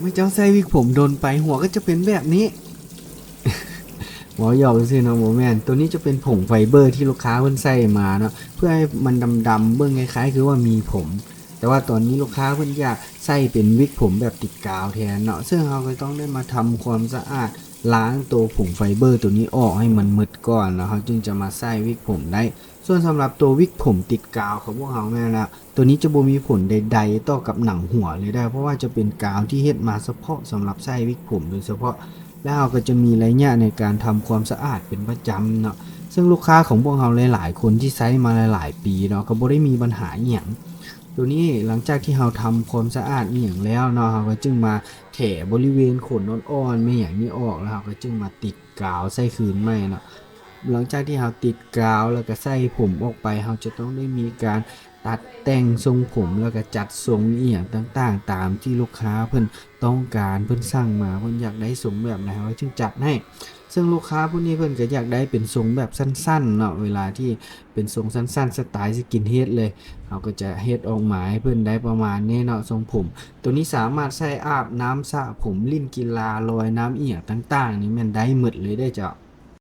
ເມື່ອເຈົ້າໃຊ້ວິກຜົມດົນໄປ ຫົວກໍຈະເປັນແບບນີ້ ເວົ້າຢອກຊື່ໆເນາະ ບໍ່ແມ່ນ. ໂຕນີ້ຈະເປັນຜົງໄຟເບີທີ່ລູກຄ້າເພິ່ນໃສ່ມາເນາະ ເພື່ອໃຫ້ມັນດຳໆ ເບິ່ງຄ້າຍໆຄືວ່າມີຜົມ. ແຕ່ວ່າຕອນນີ້ລູກຄ້າເພິ່ນຢາກໃສ່ເປັນວິກຜົມແບບຕິດກາວແທນເນາະ ເຊິ່ງເຮົາກໍຕ້ອງໄດ້ມາທຳຄວາມສະອາດ ລ້າງໂຕຜົງໄຟເບີໂຕນີ້ອອກໃຫ້ມັນໝົດກ່ອນ ແລ້ວເຮົາຈຶ່ງຈະມາໃສ່ວິກຜົມໄດ້. ສ່ວນສຳລັບໂຕວິກຜົມຕິດກາວຂອງພວກເຮົາແມ່ນແລ້ວ ໂຕນີ້ຈະບໍ່ມີຜົນໃດໆຕໍ່ກັບໜັງຫົວເລີຍເດີ້ ເພາະວ່າຈະເປັນກາວທີ່ເຮັດມາສະເພາະສຳລັບໃສ່ວິກຜົມໂດຍສະເພາະ ແລະ ເຮົາກໍຈະມີໄລຍະໃນການທຳຄວາມສະອາດເປັນປະຈຳເນາະ. ເຊິ່ງລູກຄ້າຂອງພວກເຮົາຫຼາຍໆຄົນທີ່ໃຊ້ມາຫຼາຍໆປີເນາະ ກໍບໍ່ໄດ້ມີບັນຫາອີ່ຫຍັງ. ໂຕນີ້ຫຼັງຈາກທີ່ເຮົາທຳຄວາມສະອາດອີ່ຫຍັງແລ້ວເນາະ ເຮົາກໍຈຶ່ງມາແຖບໍລິເວນຂົນອ່ອນໆແມ່ນຫຍັງນີ້ອອກ ແລ້ວເຮົາກໍຈຶ່ງມາຕິດກາວໃສ່ຄືນໃໝ່ເນາະ. ຫຼັງຈາກທີ່ເຮົາຕິດກາວ ແລ້ວກໍໃສ່ຜົມອອກໄປ ເຮົາຈະຕ້ອງໄດ້ມີການຕັດແຕ່ງຊົງຜົມ ແລ້ວກໍຈັດຊົງອີ່ຫຍັງຕ່າງໆ ຕາມທີ່ລູກຄ້າເພິ່ນຕ້ອງການ ເພິ່ນສັ່ງມາ ເພິ່ນຢາກໄດ້ຊົງແບບໃດ ເຮົາຈຶ່ງຈັດໃຫ້. ເຊິ່ງລູກຄ້າຜູ້ນີ້ເພິ່ນກໍຢາກໄດ້ເປັນຊົງແບບສັ້ນໆເນາະ ເວລາທີ່ເປັນຊົງສັ້ນໆ ສະໄຕລ໌ສະກິນເຮດເລີຍ ເຮົາກໍຈະເຮັດອອກມາໃຫ້ເພິ່ນໄດ້ປະມານນີ້ເນາະ ຊົງຜົມ. ໂຕນີ້ສາມາດໃຊ້ອາບນ້ຳ ສະຜົມ ຫຼິ້ນກິລາ ລອຍນ້ຳ ອີ່ຫຍັງຕ່າງໆນີ້ແມ່ນໄດ້ໝົດເລີຍເດີ້ເຈົ້າ.